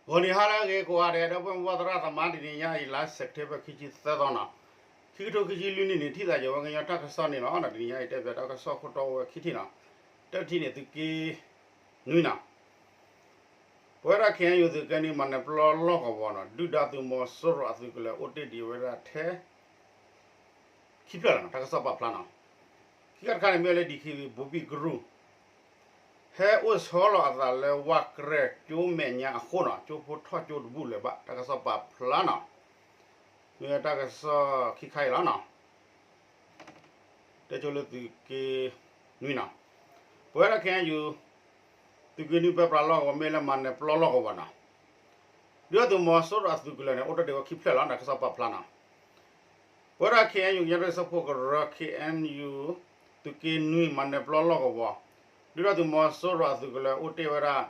ဂီၤနံၤဟါလၢအဂ့ၤကိးဂၤဒဲး ဒီပုၢ်ဝဲၢ်သရၣ်သမါ တနံၤညါအံၤ လါစဲးပထ့ဘၢၣ် ခံဆံသၢသီနီၤ, ခံကထိခံဆံလွံၢ်နံၣ်န့ၣ် ထံၣ်သးယဝဲကညီတၢ်ကစီၣ်န့ၣ်လီၤ. တနံၤညါအံၤတဲပၠးတၢ်ကစီၣ်ခိၣ်တီအိၣ်ဝဲခံထံၣ်နီၤ, တထံၣ်န့ၣ် သုးက့နွံနီၤ, ပဝဲဒၣ် ခ့ၣ်အဲၣ်ယူၣ် သုးက့နွံ မၤနၢၤပျီလီၢ်ကဝီၤနီၤ, ဒုၣ်ဒါသုးမီၤစိရိၤအသုးကလၢၤအိၣ်တ့ၢ်ဒံးဝဲဒၣ်ထဲ ခံဖျၢၣ်လီၤနီၤ, တၢ်ကစီၣ်ပာ်ဖျါနီၤ. ခံခါတခါန့ၣ်မ့ၢ်လၢ DKBA ဘိၤဘံၣ်ကရူၢ် ဟဲအိၣ်ဆီလီၤအသးလၢဝၣ်ကြဲၢ်ကၠိမဲာ်ညါအဃိနီၤ, ကၠိဖိထီၣ်ကၠိတဘူၣ်လၢၤဘၣ် တၢ်ကစီၣ်ပာ်ဖျါနီၤ. မ့ၢ်တၢ်ကစီၣ်ခံခါအံၤလီၤနီၤ. တဲဆိလၢသုးက့နွံနီၤ, ပဝဲဒၣ် ခ့ၣ်အဲၣ်ယူၣ် သုးက့နွံပၢပြးလီၢ်ကဝီၤ မ့ၢ်လၢမၤနၢၤပျီလီၢ်ကဝီၤနီၤ, ဒုၣ်ဒါသုးမီၤစိရိၤအသုးကလၢၤန့ၣ် အိၣ်တ့ၢ်ဒံးဝဲခံဖျၢၣ်လီၤ တၢ်ကစီၣ်ပာ်ဖျါနီၤ. ပဝဲဒၣ် ခ့ၣ်အဲၣ်ယူၣ် ကညီတၢ်ကစီၣ်ဖိကရၢ ခ့ၣ်အဲၣ်ယူၣ် သုးက့နွံ မၤနၢၤပျီလီၢ်ကဝီၤ, ဒုၣ်ဒါသုးမီၤစိရိၤအသုးကလၢၤအိၣ်တ့ၢ်ဝဲဒၣ်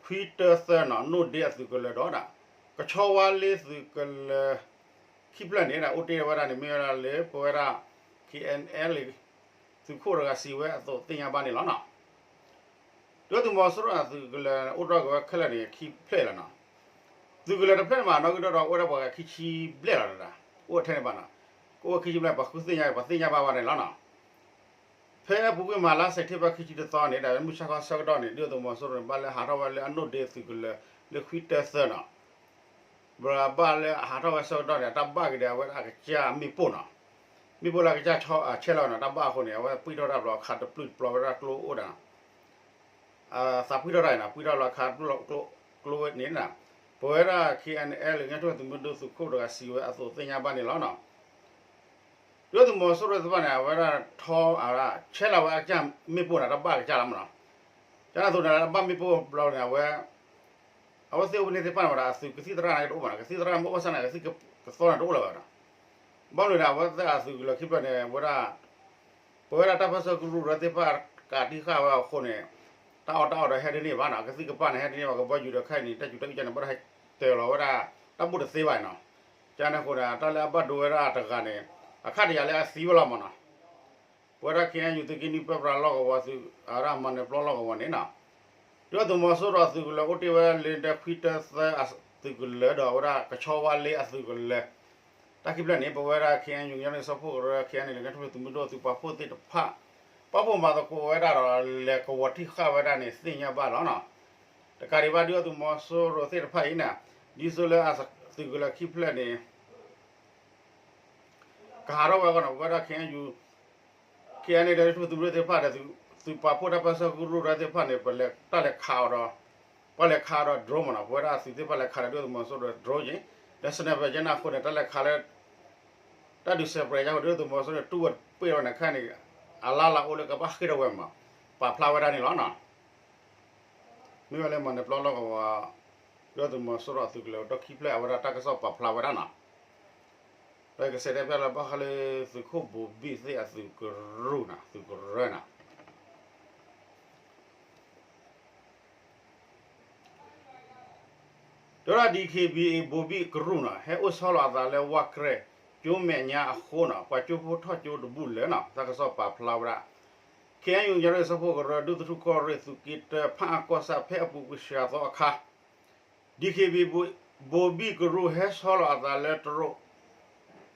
ခွံတၢသၢနီၤ, နိၣ်ဒ့အသုးကလၢၤဒီး ကဆီဝါလ့သုးကလၢၤ ခံဖျၢၣ်န့ၣ် အိၣ်တ့ၢ်ဝဲဒၣ်န့ၣ် မ့ၢ်ဝဲဒၣ်လၢပဝဲဒၣ် ခ့ၣ်အဲၣ်ယူၣ် သုးခိၣ်တဂၤစံးဝဲအသိးသ့ၣ်ညါဘၣ်န့ၣ်လီၤနီၤ. ဒုၣ်ဒါသုးမီၤစိရိၤအသုးကလၢၤ အိၣ်တ့ၢ်က့ၤဝဲခဲလၢာ်န့ၣ် ခံဖျၢၣ်လီၤနီၤ. သုးကလၢၤတဖျၢၣ်န့ၣ်ဘၣ် နီၣ်ဂံၢ်ဒီဒီး အိၣ်ဝဲဒၣ်ပှၤဂၤခံဆံဘျဲၣ်လီၤနီၤ, အိၣ်ထဲန့ၣ်ဘၣ်နီၤ, ကအိၣ်ခံဆံဘျဲၣ် ပှၤဃုသ့ၣ်ညါ ပှၤသ့ၣ်ညါဘၣ်ဝဲန့ၣ်လီၤနီၤ. ဖဲအပူၤကွံာ်မး လါစဲးပထ့ဘၢၣ် ခံဆံတသီန့ၣ် ဒီးမုၢ်ဆါခီဆၢကတီၢ်န့ၣ် ဒုၣ်ဒါသုးမီၤစိရိၤန့ၣ် ဘၣ်လၢဟးထီၣ်ဝဲလၢအနိၣ်ဒ့သုးကလၢၤ လၢခွံတၢသၢနီၤ, ဘၣ်လၢအဟးထီၣ်ဝဲဆၢကတီၢ်န့ၣ် အတၢ်ဘၣ်က့ၤဒီးအဝဲဒၣ်အကစၢ်မ့ၣ်ပိၢ်နီၤ, မ့ၣ်ပိၢ်လၢအကစၢ်ဆဲးလီၤနီၤ, တၢ်ဘၣ်အဃိန့ၣ် အဝဲပှံၢ်ထီၣ်တၢ်ဘျီ ခးတပျုၢ်တပျီဝဲဒၣ်ကျိအိၣ်ဒီး သးပှံၢ်ထီၣ်တၢ်အံၤနီၤ, ပှံၢ်ထီၣ်လီၤခးတပျုၢ်ကျိဝဲန့ၣ်နီၤ, ပဝဲဒၣ် ခ့ၣ်အဲၣ်ယူၣ် ကညီတၢ်ကစီၣ်သုးမုၢ်ဒိၣ်သုးခိၣ်တဂၤစံးဝဲအသိးသ့ၣ်ညါဘၣ်န့ၣ်လီၤနီၤ. ဒုၣ်ဒါသုးမီၤစိရိၤသ့ၣ်တဖၣ်န့ၣ် အဝဲဒၣ်ထီ ဆဲးလီၤဝဲအကစၢ်မ့ၣ်ပိၢ်န့ၣ် တၢ်ဘၣ်အကစၢ်လီၤမးနီၤ, ကန့ၣ်အသိးန့ၣ် တၢ်ဘၣ်မ့ၣ်ပိၢ်ဘျီန့ၣ် အဝဲ အဝဲသ့ၣ်အိၣ်ဖဲန့ၣ်သ့ၣ်တဖၣ်န့ၣ်ဝဲဒၣ် အသုးကသံၣ်သရၣ်န့ၣ်တအိၣ်ဘၣ်နီၤ, ကသံၣ်သရၣ်မ့ၢ်အိၣ်ဘၣ်ဆၣ်န့ၣ် ကသံၣ်ကသီန့ၣ်တအိၣ်လၢၤဘၣ်နီၤ. ဘၣ်မနုၤဒီး အဝဲသ့ၣ်အသုးကလၢၤခံဖျၢၣ်န့ၣ် ဝဲဒၣ် ပဝဲဒၣ်တၢ်ပၢၢ်ဆၢကရူၢ်သ့ၣ်တဖၣ် ကးတံၢ်ဃာ်ဝဲအဃိန့ၣ် တၢ်အီၣ်တၢ်အီဒီးဟဲတန့ၢ်ဘၣ်နီၤ, ကသံၣ်ကပၢ်န့ၣ် ဟဲတန့ၢ်ဘၣ်, ကဘီယူၤဒီးခဲအံၤန့ၣ် တၢ်စူၤတၢ်အုၣ်ကန့ၣ် ဘၣ်တဟဲတၢၤလီၤဝဲဒၣ် တၢ်ဘူၣ်တသ့ဘၣ်နီၤ. ကန့ၣ်အဃိန့ၣ် တၢ်လၢအဘၣ်ဒိဝဲဒၣ်တဂၤန့ၣ် အခါတယၤလၢအသံဝဲလီၤမးနီၤ. ပဝဲဒၣ် ခ့ၣ်အဲၣ်ယူၣ် သုးက့နွံပၢပြးလီၢ်ကဝီၤ သုးအရၣ်မၤနၢၤပျီလီၢ်ကဝီၤန့ၣ်နီၤ, ဒုၣ်ဒါသုးမီၤစိရိၤအသုးကလၢၤ အိၣ်တ့ၢ်ဝဲလၢဒဲခွံတၢသၢအသုးကလၢၤဒီး အဝဲဒၣ်ကဆီဝါလ့အသုးကလၢၤ တၢ်ခံဖျၢၣ်န့ၣ် ပဝဲဒၣ် ခ့ၣ်အဲၣ်ယူၣ် ကညီတၢ်ကစီၣ်ဖိကရၢ ခ့ၣ်အဲၣ်ယူၣ် လၢကညီတၢ်ကစီၣ်သုးမုၢ်ဒိၣ်သုးပာ်ဖှိၣ်သ့ၣ်တဖၣ် ပာ်ဖှိၣ်မၤသကိးဝဲဒၣ်ဒီး လဲၤကဝီၤတံၢ်ဃာ်ဝဲဒၣ်န့ၣ် သ့ၣ်ညါဘၣ်လီၤနီၤ. တကးဒံးဘၣ် ဒုၣ်ဒါသုးမီၤစိရိၤသ့ၣ်တဖၣ်အံၤန့ၣ် ဒ်သိးလၢအသုးကလၢၤခံဖျၢၣ်န့ၣ် ကဟးထီၣ်ဝဲအဂီၢ်န့ၣ် ပဝဲဒၣ် ခ့ၣ်အဲၣ်ယူၣ် ခ့ၣ်အဲၣ်ယူၣ် ဒီးသုးမုၢ်ဒိၣ်သ့ၣ်တဖၣ်ဒီး သုးပာ်ဖှိၣ်တၢ်ပၢၢ်ဆၢကရူၢ်ဒီးသ့ၣ်တဖၣ်န့ၣ် ပလဲၤတၢ်လဲၤခးအီၤဒီး ပှၤလဲၤခးဒီး drone မးနီၤ, ပဝဲဒၣ်အသုးသ့ၣ်တဖၣ်လဲၤခးဒီးဒုၣ်ဒါသုးမီၤစိရိၤ drone က့ၤ ဒီး sniper က့ၤန့ၣ်အဃိန့ၣ် တၢ်လဲၤခးလၢ တၢ်ဒုးစဲးပြဲးယါဃိ ဒုၣ်ဒါသုးမီၤစိရိၤန့ၣ် တူၢ်ဝဲပ့ၢ်ဝဲန့ၣ်ခဲအံၤန့ၣ် အလါလၢအိၣ်လၢကဘၣ်ဃ့ၢ်ထီၣ်ဝဲမး ပာ်ဖျါဝဲဒၣ်န့ၣ်လီၤနီၤ. မ့ၢ်ဝဲလၢမၤနၢၤပျီလီၢ်ကဝီၤ ဒုၣ်ဒါသုးမီၤစိရိၤအသုးကလၢၤဒီးခံဖျၢၣ်အဝဲဒၣ်တၢ်ကစီၣ်ပာ်ဖျါဝဲဒၣ်နီၤ. ဒီးကဆဲးတဲဖျါလၢဘၣ်ဃးလၢသုးခိၣ်ဘိၤဘံၣ်သ့ၣ်အသုးကရူၢ်နီၤ သုးကရၢနီၤ တဲဝဲဒၣ် DKBA ဘိၤဘံၣ်ကရူၢ်နီၤ ဟဲအိၣ်ဆီလီၤအသးလၢဝၣ်ကြဲၢ်ကၠိမဲာ်ညါအဃိနီၤ ပှၤကၠိဖိထီၣ်ကၠိတဘူၣ်လၢၤနီၤ တၢ်ကစီၣ်ပာ်ဖျါဝဲဒၣ် ခ့ၣ်အဲၣ်ယူၣ် ကညီတၢ်ကစီၣ်ဖိကရၢ ဒူသထူၣ်ကီၢ်ရ့ၣ် သုးက့တၢ ဖၣ်အါကီၢ်ဆၣ် ဖဲအပူၤကွံာ်စှၤသီအခါ DKBA ဘိၤဘံၣ်ကရူၢ် ဟဲဆီလီၤအသးလၢတရူး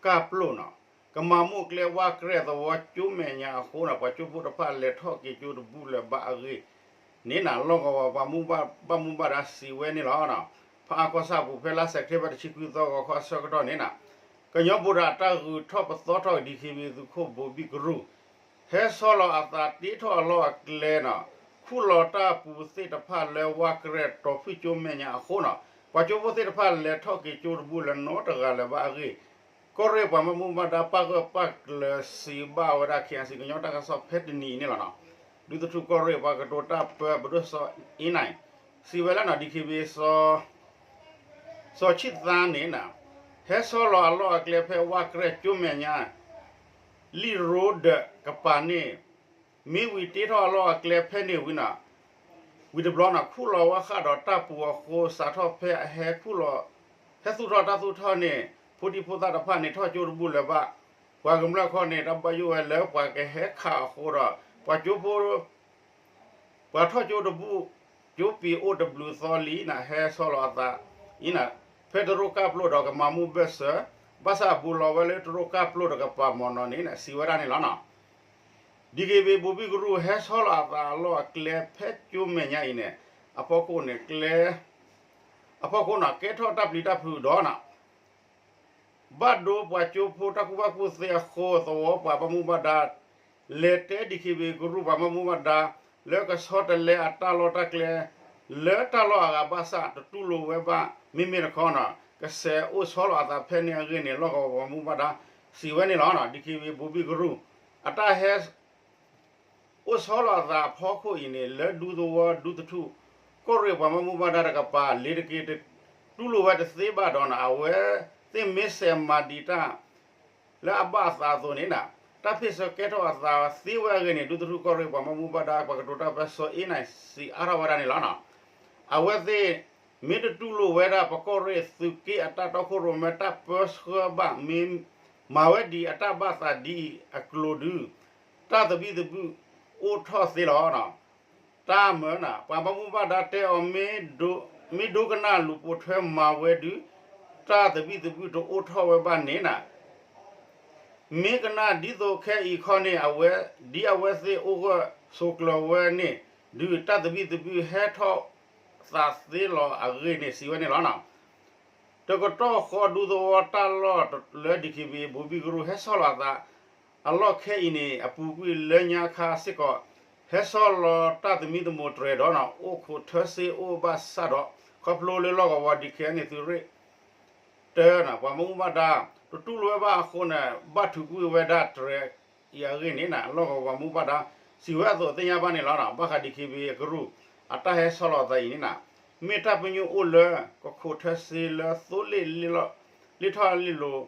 ကၢ်ပျိၢ်နီၤ ကမၤမူၣ်ကျဲဝၣ်ကြဲၢ်သဝီကၠိမဲာ်ညါအဃိနီၤ ပှၤကၠိဖိတဖၣ်လဲၤထီၣ်က့ၤကၠိတဘူၣ်လၢၤဘၣ်အဂ့ၢ်န့ၣ်နီၤ လီၢ်ကဝီၤပှၤမူဘၣ်မူဘၣ်ဒါစံးဝဲန့ၣ်လီၤ. ဖၣ်အါကီၢ်ဆၣ်အပူၤ ဖဲလါစဲးပထ့ဘၢၣ် တဆံခွံသီ ဂီၤခီအဆၢကတီၢ်န့ၣ်နီၤ ကညီဗိုလ်တပ်အတၢ်ဂုၤထီၣ်ပသီထီၣ် DKBA သုးခိၣ်ဘိၤဘံၣ်ကရူၢ် ဟဲဆီလီၤအသးတ့ထီၣ်အလီၢ်အကျဲနီၤ ခူၣ်လီၤတၢ်ပူၤသ့ၣ်တဖၣ်လၢဝၣ်ကြဲၢ်တီၤဖုၣ်ကၠိမဲာ်ညါအဃိနီၤ ပှၤကၠိဖိသ့ၣ်တဖၣ်လဲၤထီၣ်က့ၤကၠိတဘူၣ်လၢၤနီတဂၤလၢၤဘၣ်အဂ့ၢ် ကီၢ်ရ့ၣ်ပှၤဘၣ်မူဘၣ်ဒါပာ်ဂၢၢ်ပာ်ကျၢၤစံးဘၣ်ဝဲဒၣ် ခ့ၣ်အဲၣ်ယူၣ် ကညီတၢ်ကစီၣ်ဖဲတနံၤအံၤန့ၣ်လီၤနီၤ. ဒူသထူၣ်ကီၢ်ရ့ၣ် ပှၤကတိၤတၢ်ပၢ ပဒိၣ်စီၤအ့နၢၣ် စံးဝဲလၢနီၤ DKBA စီၤဆံၣ်သါန့ၣ်နီၤ ဟဲဆီလီၤအလီၢ်အကျဲဖဲဝၣ်ကြဲၢ်ကၠိမဲာ်ညါ လံၣ်ရိဒၢးကပၤန့ၣ် မ့ၢ်ဝံၤတ့ထီၣ်အလီၢ်အကျဲဖဲန့ၣ်ဝံၤနီၤ ဝံၤတဘျီနီၤ ခူၣ်လီၤဝဲဃာ်ဒီးတၢ်ပူၤအဃိ စးထီၣ်ဖဲအဟဲခူၣ်လီၤ ဟဲသူၣ်ထီၣ်တၢ်သူၣ်ထီၣ်န့ၣ် ဖိဒံဖိသၣ်တဖၣ်န့ၣ်ထီၣ်ကၠိတဘူၣ်လၢၤဘၣ် ပှၤကမျၢၢ်ခီန့ၣ် တၢ်ဘၣ်ယိၣ်ဝဲလၢပှၤကဟဲခးအဃိဒီး ပှၤကၠိဖိ ပှၤထီၣ်ကၠိတဘူၣ် ကၠိပံၤအိၣ်တဘျုးသီလံန့ၣ် ဟဲဆီလီၤအသးအံၤန့ၣ် ဖဲတရူးကၢ်ပျိၢ်ဒီးကမၤမူဘၢၣ်စၢၤ ဘၣ်ဆၣ်အဘူးလီၤဝဲလၢတရူးကၢ်ပျိၢ်တကပၤမ့ၢ်နီၤန့ၣ် စံးဝဲဒၣ်န့ၣ်လီၤနီၤ. ဒံၣ်ခ့ဘ့ၣ် ဘိဘံၣ်ကရူၢ် ဟဲဆီလီၤအသးအလီၢ်အကျဲဖဲကၠိမဲာ်ညါအံၤန့ၣ် အဖီခိၣ်န့ၣ် ကျဲ အဖီခိၣ်န့ၣ် ကဲထီၣ်တၢ်ပျံၤတၢ်ဖုးဒီး ဘၣ်ဒိပှၤကၠိဖိတၢ်ကူၣ်ဘၣ်ကူၣ်သ့အဃိ သဝီပှၤဘၣ်မူဘၣ်ဒါ လဲၤတဲဒံၣ်ခ့ဘ့ၣ်ကရူၢ်ပှၤဘၣ်မူဘၣ်ဒါ လၢကဆီတလဲအတၢ်လီၢ်တၢ်ကျဲ လၢတၢ်လီၢ်အဂၤဘၣ်ဆၣ် တတူၢ်လိာ်ဝဲဘၣ် မ့မ့ၢ်တခီန့ၣ် ကဆဲးအိၣ်ဆီလီၤအသးဖဲန့ၣ်အဂ့ၢ်န့ၣ် လီၢ်ကဝီၤပှၤဘၣ်မူဘၣ်ဒါ စံးဝဲန့ၣ်လီၤ. ဒံၣ်ခ့ဘ့ၣ် ဘိဘံၣ်ကရူၢ် အတၢ်ဟဲ အိၣ်ဆီလီၤအသးအဖီခိၣ်အံၤန့ၣ် လၢဒူသဝီဒူသထူၣ် ကီၢ်ရ့ၣ်ပှၤဘၣ်မူဘၣ်ဒါတကပၤ လ့ၤတက့ၤ တူၢ်လိာ်ဝဲတသ့ဘၣ်ဒီးန့ၣ် အဝဲသ့ၣ်မ့ၢ်ဆဲးမၤဒံးတၢ် လၢအဘၣ်အသးအသိးန့ၣ် တၢ်ဖ့ၣ်ဆၢကဲထီၣ်အသးသ့ဝဲအဂ့ၢ်န့ၣ် ဒူသထူၣ်ကီၢ်ရ့ၣ်ပှၤဘၣ်မူဘၣ်ဒါ ပှၤကတိၤတၢ်ပၢဆှၢအ့ၣ်န့ၣ် စံးအါထီၣ်ဝဲဒၣ်န့ၣ်လီၤ. အဝဲသ့ၣ် မ့ၢ်တတူၢ်လိာ်ဝဲဒၣ် ပကီၢ်ရ့ၣ်သုးက့အတၢ်တီခိၣ်ရိၣ်မဲတၢ်ပၢဆှၢဘၣ် မ့ၢ်မၤဝဲဒ်အတၢ်ဘၣ်သးဒ်အံၤအကျိၤဒု တၢ်သဘံၣ်သဘုၣ်အိၣ်ထီၣ်သ့လီၤ. တၢ်မၤန့ၣ် ပှၤဘၣ်မူဘၣ်ဒါတဲအီၤ မ့ၢ်ဒိကနၣ်လူၤပိာ်ထွဲမၤဝဲဒု တၢ်သဘံၣ်သဘုၣ်တအိၣ်ထီၣ်ဝဲဘၣ်န့ၣ် မ့ၢ်ကနၣ်ဒ်သိးခဲအံၤခီန့ၣ် အဝဲ ဒ်အဝဲသ့ၣ်အိၣ်ဂၢၢ်ဆိးကျၢၤဝဲန့ၣ် ဒုးတၢ်သဘံၣ်သဘုၣ်ဟဲထီၣ်သးသ့လီၤအဂ့ၢ်န့ၣ် စံးဝဲန့ၣ်လီၤ. တကတီၢ်ဃီဒူသဝီတၢ်လီၢ်လၢ ဒံၣ်ခ့ဘ့ၣ် ဘိဘံၣ်ကရူၢ် ဟဲဆီလီၤအသး အလီၢ်ခဲအံၤန့ၣ် အပူၤကွံာ်လၢညါခါစ့ၢ်ကီး ဟဲဆီလီၤတၢ်သမံသမိးတြဲၤဒီးန့ၣ် အိၣ်ခိးထၢစ့အိၣ်ဘၣ်ဆၣ်ဒီး ခီဖျိလၢလီၢ်ကဝီၤ ဒံၣ်ခ့န့ၣ် သုးရ့ၣ် တၢန့ၣ် ပှၤဘၣ်မူဘၣ်ဒါ တတူၢ်လိာ်ဝဲဘၣ်အဃိန့ၣ် ဘၣ်ထုးကွံာ်ဝဲဒၣ်တြဲၤအံၤအဂ့ၢ်န့ၣ် လီၢ်ကဝီၤပှၤဘၣ်မူဘၣ်ဒါ စံးဝဲအသိးသ့ၣ်ညါဘၣ်န့ၣ်လီၤ. ဘၣ်ဃး ဒံၣ်ခ့ဘ့ၣ် ကရူၢ် အတၢ်ဟဲဆီလီၤသးအံၤန့ၣ် မ့ၢ်တၢ်ပညိၣ်အိၣ်လၢ ကခိးထၢစ့လၢသိလ့ၣ် လ့ၣ်ထီၣ်လ့ၣ်လိၤ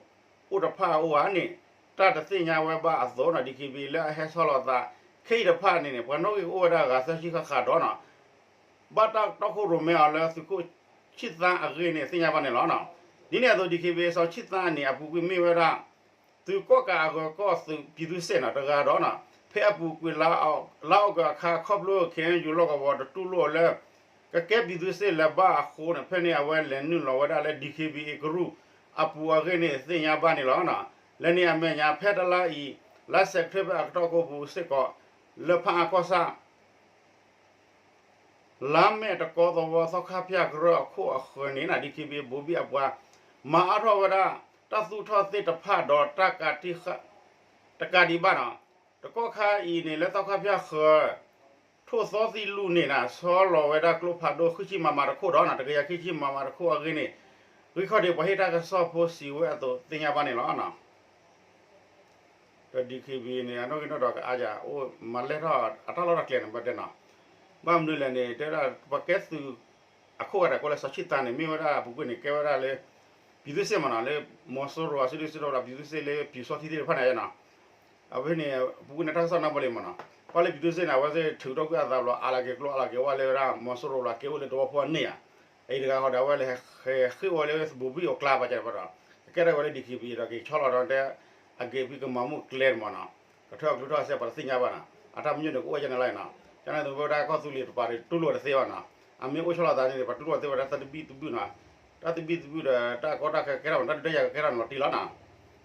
အိၣ်တဖၣ်အအိၣ်ဧါန့ၣ် တၢ်တသ့ၣ်ညါဝဲဘၣ်အသိးန့ၣ် ဒံၣ်ခ့ဘ့ၣ် လၢအဟဲဆီလီၤသး ခဲအံၤတဖၣ်န့ၣ်န့ၣ် ပှၤနီၣ်ဂံၢ်ကအိၣ်ဝဲဒၣ်ဂၤသၢဆံဃၣ်ဃၣ်ဒီးန့ၣ် ဘၣ်တၢ်တီခိၣ်ရိၣ်မဲအီၤလၢသုးခိၣ်ဆံၣ်သၣ်အဂ့ၢ်န့ၣ် သ့ၣ်ညါဘၣ်န့ၣ်လီၤ. ဒ်န့ၣ်အသိး ဒံၣ်ခ့ဘ့ၣ် စီၤဆံၣ်သၣ်န့ၣ် အပူၤကွံာ်မ့ၢ်ဝဲဒၣ် သုးကီၣ်ကးအဂီၤကီၢ်သုး ပြည်သူ့စစ် န့ၣ် တဂၤဒီးန့ၣ် ဖဲအပူၤကွံာ် လါအီကူးအခါ ခီဖျိ ခ့ၣ်အဲၣ်ယူၣ် လီၢ်ကဝီၤတတူၢ်လိာ်လၢ ကကဲ ပြည်သူ့စစ် လၢၤဘၣ်အဃိန့ၣ် ဖဲန့ၣ်အဝဲလဲၤနုာ်လီၤဝဲဒၣ်လၢ ဒံၣ်ခ့ဘ့ၣ် ကရူၢ် အပူၤအဂ့ၢ်န့ၣ် သ့ၣ်ညါဘၣ်န့ၣ်လီၤ. လၢန့ၣ်အမဲာ်ညါ ဖဲတလါအံၤ လါစဲးပထ့ဘၢၣ်အကတီၢ်ကိးပူၤစ့ၢ်ကီး လၢဖးအါကီၢ်ဆၣ် လါမဲာ်တကီသဝီ သီခါဖၠၣ်ကရၢအခိၣ်အဃၢၤန့ၣ် ဒံၣ်ခ့ဘ့ၣ် ဘိဘံၣ်အပှၤ မၤအါထီၣ်ဝဲဒၣ် တၢ်သူၣ်ထီၣ်သ့ၣ်တဖၣ်ဒီးတၢ်ကးတံာ်ဃာ် တကးဒံးဘၣ်န့ၣ် တကီၢ်ခါအံၤန့ၣ် လၢသီခါဖၠၣ်ဃၢၤ ထိၣ်သီသံလူၢ်န့ၣ်န့ၣ် ဆီလီၤဝဲဒၣ်ကျိဖးဒိၣ်ဃုဆံမးမးတခိၣ်ဒီးန့ၣ် တကယၤခံဆံမးမးတခိၣ်အဂ့ၢ်န့ၣ် ဂံၢ်ခီၣ်ဒံးပှၤဟ့ၣ်တၢ်ကစီၣ်ဖိစံးဝဲအသိးသ့ၣ်ညါဘၣ်န့ၣ်လီၤ. ဒီး ဒံၣ်ခ့ဘ့ၣ် န့ၣ် အနီၣ်ဂံၢ်နီၣ်ဒွးကအါယၤ အိၣ်မၤလဲၢ်ထီၣ်အတၢ်လီၢ်တၢ်ကျဲန့ၣ် ဘၣ်တဲန့ၣ် ဘၣ်မနုၤလဲၣ်န့ၣ် တဲဝဲဒၣ် ပှၤကဲသုး အခိၣ်ဂၤဒဲးကိးလၢစီၤဆံၣ်သၣ်န့ၣ် မ့ၢ်ဝဲဒၣ်အပူၤကွံာ်န့ၣ် ကဲဝဲဒၣ်လၢ ပြည်သူ့စစ် မ့ၢ်နီၤ လၢ မီၤစိရိၤ အစုဒုၣ်စုတီၤဒီး ပြည်သူ့စစ် လၢပျူစောထီးသ့ၣ်တဖၣ်န့ၣ်နီၤ အဝဲန့ၣ် အပူၤကွံာ်န့ၣ် တၢ်ကစီၣ်နၢ်ပၢၢ်လံမ့ၢ်နီၤ ပှၤလၢ ပြည်သူ့စစ် န့ၣ် အဝဲသ့ၣ်ထုးထီၣ်ကွံာ်အသးဘျီ အါလၢက့ၤကျိ အါလၢက့ၤဝဲလၢဝဲဒၣ် မီၤစိရိၤဘျီ က့ၤအိၣ်လၢသဝီဖိအန့ၣ်ဧါ အအံၤတဂၤဃီဒီး အဝဲလဲၤဃ့ၢ်ဝဲလၢဘိၤဘံၣ်အကျါပှၤကဲပှၤဒီး ကကဲထီၣ်ဝဲလၢ ဒံၣ်ခ့ဘ့ၣ် ဒီးက့ၤဆီလီၤဒီးတဲ အက့ၤဖံးကမၤမူကျဲန့ၣ်မ့ၢ်နီၤ ကထၢအကလုၢ်ထီၣ်စဲ ပှၤတသ့ၣ်ညါဘၣ်နီၤ အတၢ်ပညိၣ်န့ၣ် ကအိၣ်ဝဲဒ်န့ၣ်လီၤနီၤ ကန့ၣ်သ့ၣ်ဝဲဒၣ်ကီၢ်သူလ့ၤတပၤဒီး တူၢ်လိာ်တသ့ဘၣ်နီၤ အမ့ၢ်အိၣ်ဆီလီၤသးန့ၣ် ပှၤတူၢ်လိာ်သ့ဝဲဒၣ်တၢ်သဘံၣ်သဘုၣ်နီၤ တၢ်သဘံၣ်သဘုၣ်ဒီး တၢ်ကီတၢ်ခဲကဲထီၣ်မး တၢ်ဒုးတၢ်ယၤကကဲထီၣ်နီၤတံၢ်လီၤနီၤ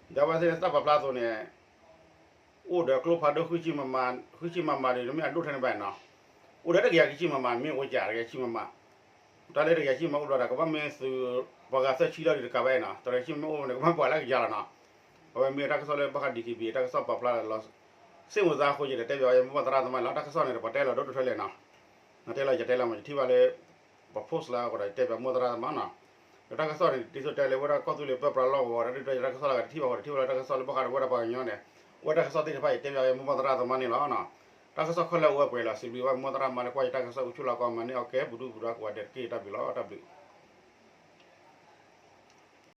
ဒီးအဝဲသ့ၣ်တၢ်ပာ်ဖျါအသိးန့ၣ် အိၣ်ဒီးကျိဖးဒိၣ်ဃုဆံမးမး ဃုဆံမးမးဒီး မ့ၢ်အဒိၣ်ထဲန့ၣ်ဘၣ်နီၤ အိၣ်ဒီးတကယၤခံဆံမးမး မ့ၢ်အိၣ်ကယၤတကယၤခံဆံမးမး တၢ်လၢတကယၤခံဆံမးအိၣ်ဘျီဒီး ကဘၣ်မ့ၢ်သုး ပှၤဂၤသၢဆံလီၤဒီးတကးဘၣ်နီၤ တကယၤခံဆံမးမးအိၣ်န့ၣ် ကဘၣ်ပှၤလၢကယၤလီၤနီၤ အဝဲမ့ၢ်တၢ်ကစီၣ်လၢဘၣ်ဃး ဒံၣ်ခ့ဘ့ၣ် တၢ်ကစီၣ်ပာ်ဖျါလီၤ စ့ၢ်မုာ်သးအဃိ ယတတဲပၠးဝဲ ယမိၢ်သရၣ်သမါလီၤ တၢ်ကစီၣ်န့ၣ် ပှၤတဲလီၤဒိၣ်ဒိၣ်ထွဲလဲၣ်နီၤ နတဲလီၤ ယတဲလီၤမး ယထံၣ်ဘၣ်လၢ ပ post လၢအဂီၢ်ဒီး ယတဲပၠးမိၢ်သရၣ်သမါနီၤ ဒီးတၢ်ကစီၣ်န့ၣ် ဒ်သိးတဲလၢဝဲဒၣ်ကီၢ်သူလ့ၤပၢပြးလီၢ်ကဝီၤ တၢ်ဒုးတၢ်ယၤတၢ်ကစီၣ်လၢအဂၤတထံၣ်ဘၣ်ဃီ တထံၣ်ဘၣ်လၢတၢ်ကစီၣ်လၢဘၣ်ဃးဒီးဝဲဒၣ်ပှၤကညီန့ၣ် အဝဲတၢ်ကစီၣ်သ့ၣ်တဖၣ် ယတဲပၠးဝဲမိၢ်သရၣ်သမါန့ၣ်လီၤနီၤ တၢ်ကစီၣ်ခဲလၢာ်အိၣ်ဝဲပှဲၤလီၤ စံးဘျုးဘၣ်မိၢ်သရၣ်မါလၢကွၢ်ယတၢ်ကစီၣ် အိၣ်ဆူၣ်လီၤကီး မၤန့ၢ်အီၣ်ကဲ ပူၤဒူပူၤဒီး ကိးဂၤဒဲးတက့ၢ် တၢ်ဘျုးလီၤ တၢ်ဘျုး